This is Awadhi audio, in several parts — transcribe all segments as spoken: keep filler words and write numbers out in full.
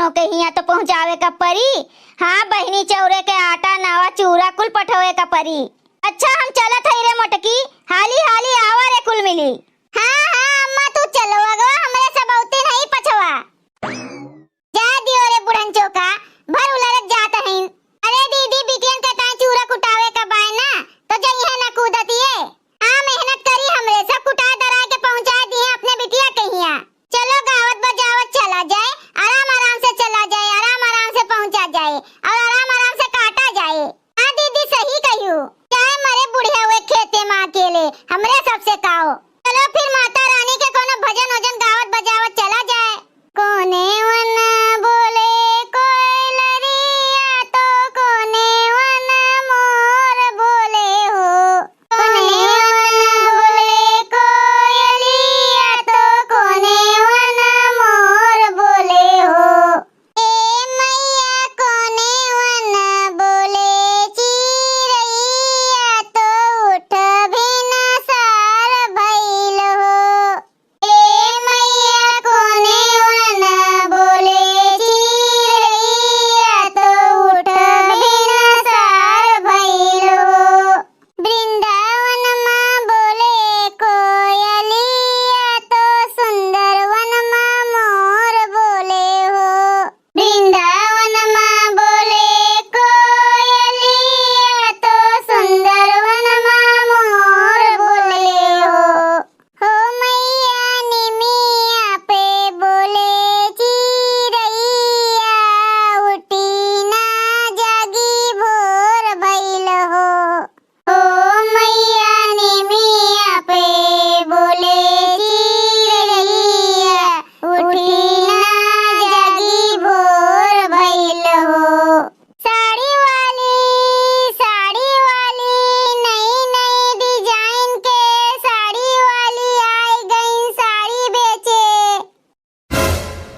ओके हियाँ तो पहुँचावे का परी। हाँ बहिनी, चौरे के आटा, नावा, चूरा कुल पठवे का परी। अच्छा हम चलत हई रे मोटकी, हाली हाली आवा रे कुल मिली। हाँ हाँ अम्मा तू चलो अगवा, हमरे सब औती नहीं पछवा। जा दियो रे बुढ़न चोका, भर उलरत जात हईन। अरे दीदी बिटियन के ताई चूरा कुटावे का बाय ना, तो जइहे ना कूदतिए। हाँ मेहनत करी हमरे सब कुटाए दराए के पहुँचाए दिहे अपने बिटिया के हियाँ। चलो गावत बजावत चला जाए, आराम आराम से चला जाए, आराम आराम से पहुँचा जाए और आराम आराम से काटा जाए। हाँ दीदी सही कहियो, चाहे मरे बुढ़िया हुए खेते में अकेले, हमरे सबसे काओ। चलो फिर माता रानी के कोनो भजन वजन गावत बजावत चला जाए। कोने वन बोले कोयलरिया तो कोने वन मोर बोले हो। कोने वन बोले कोयलिया तो कोने वन मोर बोले हो। ए मैया कोने वन बोले चिरैया तो उठ भिनसार भइल हो। ए मैया कोने वन बोले चिरैया तो उठ भिनसार भइल हो। वृंदावन मा बोले कोयलिया तो सुंदरवन मा मोर बोले हो। वृंदावन मा बोले कोयलिया तो सुंदरवन मा मोर बोले हो। हो मैया निमिया पे बोले चिरैया उठी ना जागी भोर भइल हो। ओ मैया निमिया पे बोले चिरैया, उठी ना जागी भोर भइल हो। साड़ी वाली, साड़ी वाली, नई नई design के साड़ी वाली आई गईं साड़ी बेचे।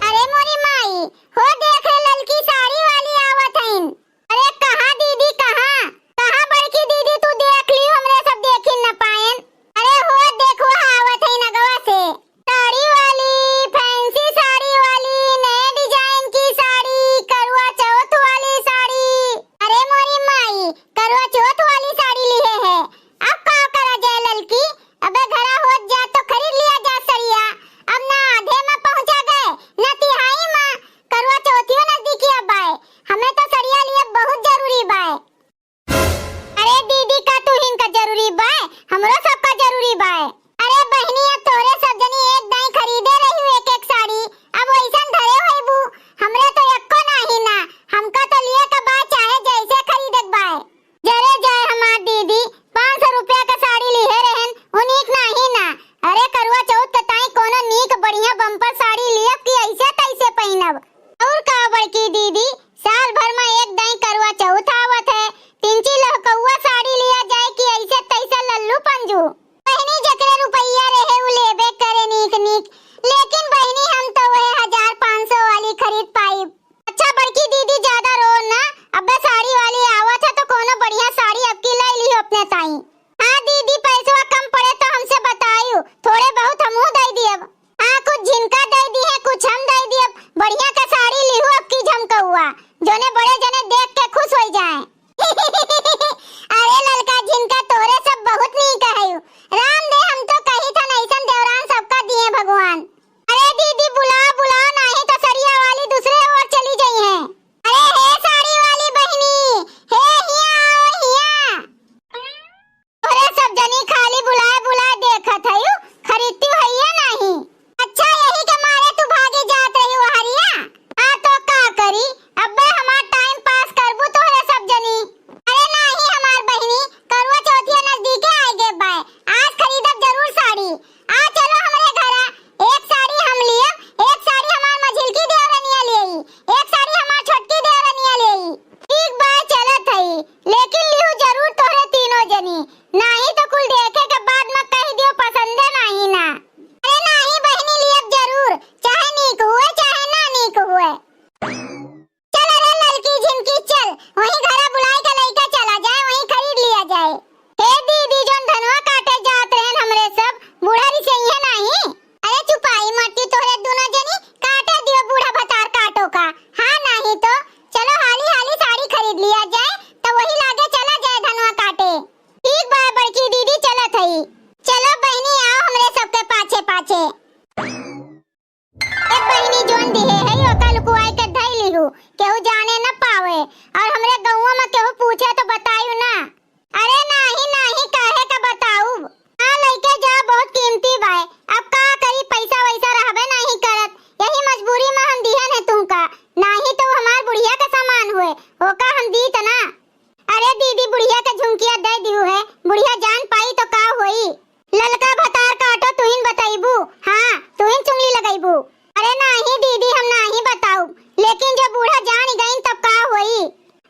अरे मोरी माई, हो देख रे ललकी साड़ी वाली आवत हईन। अरे कहाँ दीदी, कहाँ, कहाँ बड़की दीदी, तू देख ली, हमरे सब देखी न पाएन। अरे हो देखो आवत हईन अगवा से। साड़ी वाली, fancy साड़ी वाली, नए design की साड़ी, करवा चौथ वाली साड़ी। अरे मोरी माई, करवा चौथ वाली साड़ी लिहे है। अब का करा जाए ललकी, अबे घरा होत जात तो खरीद लिया जात सड़िया। अब ना आधे मा पहुँचा गए, ना तिहाई मा। करवा चौथियो नजदीकिया बाय। हमें तो सड़िया लिया बहुत जरूरी बाय। अरे दीदी, का तुहिन का जरूरी बाय, हमरो सबका जरूरी बाय। अरे बहिनी, अब तोहरे सब जनी एक दाई खरीदे रही एक एक साड़ी, अब वैसन धरे होइबू। हमरे तो एक्को नाही ना, हमका तो लिए का बाय, चाहे जैसे खरीदे के बाय। जरे जाए हमार दीदी, पाँच सौ रुपया का साड़ी लिहे रहन, उ नीक नाही ना। अरे करवा चौथ के ताई कोनो नीक बढ़िया bumper साड़ी लियब कि ऐसे तैसे पहिनब। और का बड़की दीदी, साल भर मा एक दाई करवा चौथ आवत है, तिनची लहकौआ साड़ी लिया जाए कि ऐसे तैसे लल्लू पंजू। बहिनी, जेकरे रुपया रहे उ लेबे करे नीक नीक, लेकिन बहिनी हम तो वह हजार पाँच सौ वाली खरीद पाइब। अच्छा बड़की दीदी, ज्यादा रो ना, अबे साड़ी वाली आवत है तो कोनो बढ़िया साड़ी अबकी लाई लिहो अपने ताई। हाँ दीदी, पैसवा कम पड़े तो हमसे बतायू, थोड़े बहुत हमहू दे दियब। हाँ, कुछ झिनका दे दिहे, कुछ हम दे दियब। बढ़िया के साड़ी लिहू अबकी झमकौआ, जोने बड़े जने देख के खुश होई जाए। अरे ललका झिनका, तोहरे सब बहुत नीक है। राम दे, हम तो कही थन ऐसन देवरान सबका दिए भगवान। अरे दीदी, बुलाओ बुलाओ, नाही तो सरिया वाली दूसरे ओर चली जइहे। अरे हे साड़ी वाली बहिनी, हे हिया आओ हिया। अरे सब जनी खाली बुलाए बुलाए देखत हयू, खरीदती हइये नाही। अच्छा यही के मारे तू भागी जात रही हरिया। हाँ तो का करी, अब्बे हमार time लुकवाई के धई लिहू, केहू जाने न पावे, और हमरे गौवा में केहू पूछे तो बतायू ना। अरे नाही, नाही, काहे का बताउब? हाँ, लइके जा, बहुत कीमती बाय। अब का करी, पैसा वैसा रहबे नाही करत, यही मजबूरी में हम दिहन है तुमका, नाही तो हमार बुढ़िया का सामान हुए, ओका हम दीत ना। अरे दीदी, बुढ़िया के झुमकिया दे दिहू है, बुढ़िया जान पाई तो का होई? ललका भतार काटो, तुहिन बतइबू, हाँ, तुहिन चुंगली लगइबू। अरे नाही दीदी, हम नाही बताउब, लेकिन जो बूढ़ा जान गइन तब का होई?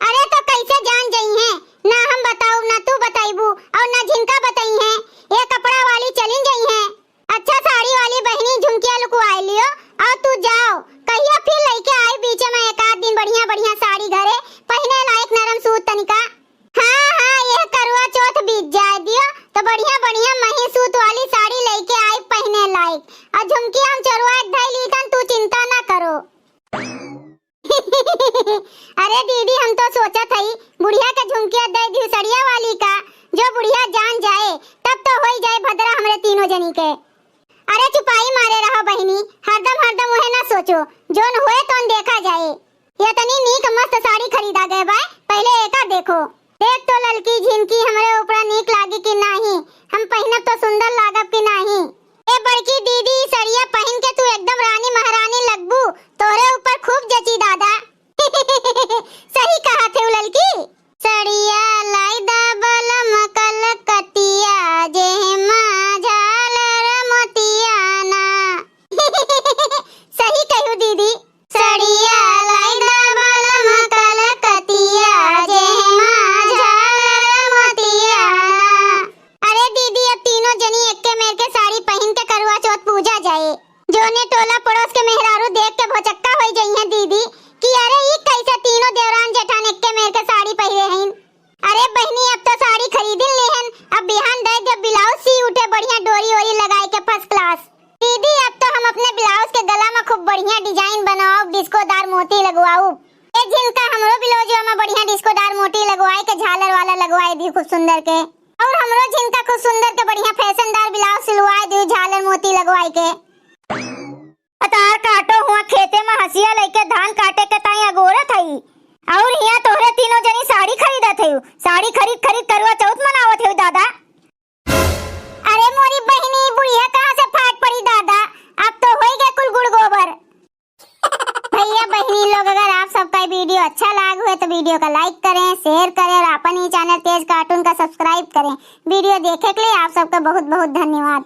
अरे तो कैसे जान जइहें? ना हम बताउब, ना तू बतइबू, और ना झिनका बतइहें। ये कपड़ा वाली चलिन जइहें। अच्छा साड़ी वाली बहिनी, झुमकिया लुकवाए लियो, और तू जाओ, कहियो फिर लइके आई बीचे में एक आध दिन बढ़िया बढ़िया साड़ी घरे, पहिने लायक नरम सूत तनिका। हाँ, हाँ, यह करवा चौथ बीत जाए दियो, तो बढ़िया, बढ़िया मही सूत वाली साड़ी लइके आई पहिने लायक। और झुमकी हम चोरवा के धई लीतन, तू चिंता ना करो। अरे दीदी, हम तो सोचत हई, बुढ़िया के झुमकिया दे दियो सड़िया वाली का, जो बुढ़िया जान जाए, तब तो होई जाए भद्रा हमरे तीनों जनी के। अरे चुपाई मारे रहो बहिनी, हरदम हरदम उहे ना सोचो, जोन होए तोन देखा जाए। यतनी नीक मस्त साड़ी खरीदा गए बाय, पहिले एका देखो। देख तो ललकी झिनकी हमरे ऊपरा नीक लागी कि नाही, हम पहिनब तो सुंदर लागब कि नाही। ए बड़की दीदी, ई सड़िया पहिन के तू एकदम रानी महारानी लगबू, तोहरे ऊपर खूब जची दादा। सही कहत है ललकी। सड़िया लाई दा बलम कलकतिया, जेहमा झालर मोतिया ना। सही कहू दीदी। सड़िया लाई दा बलम कलकतिया, जेहमा झालर मोतिया ना। अरे दीदी, अब तीनों जनी एक्के मेर के साड़ी पहिन के करवा चौथ पूजा जाए। जोने टोला पड़ोस के मेहरारू देख के भौचक्का होई जइहें दीदी कि अरे ई कैसे तीनों देवरान जेठान एक्के मेर के साड़ी पहिरे हईन। अरे बहिनी, अब तो साड़ी खरीदिन लेहन, अब बिहान दे दे ब्लाउज सी उठे बढ़िया डोरी ओरी लगाए के first class। दीदी, अब तो हम अपने ब्लाउज के गला में खूब बढ़िया design बनाउब, डिस्कोदार मोती लगवाउब। ए झिनका, हमरो ब्लाउजवा में बढ़िया डिस्कोदार मोती लगवाए के झालर वाला लगवाए दी खूब सुंदर के। और हमरो झिनका खूब सुंदर के बढ़िया फैशनदार ब्लाउज सिलवाए दी झालर मोती लगवाए के। भतार काटो हुआ खेते में हंसिया लइके धान काटे के ताई अगोरत हई, और हियां तोहरे तीनों जनी साड़ी खरीदत हई, साड़ी खरीद खरीद करवा चौथ मनावत हई दादा। अरे मोरी बहिनी, बुढ़िया कहाँ से फाट पड़ी दादा, अब तो होई गए कुल गुड़ गोबर। भैया बहिनी लोग, अगर आप सबका ये video अच्छा लाग हुए तो video का like करें, share करें और अपन ही channel तेज cartoon का subscribe करें। Video देखे के लिए आप सबका बहुत बहुत धन्यवाद।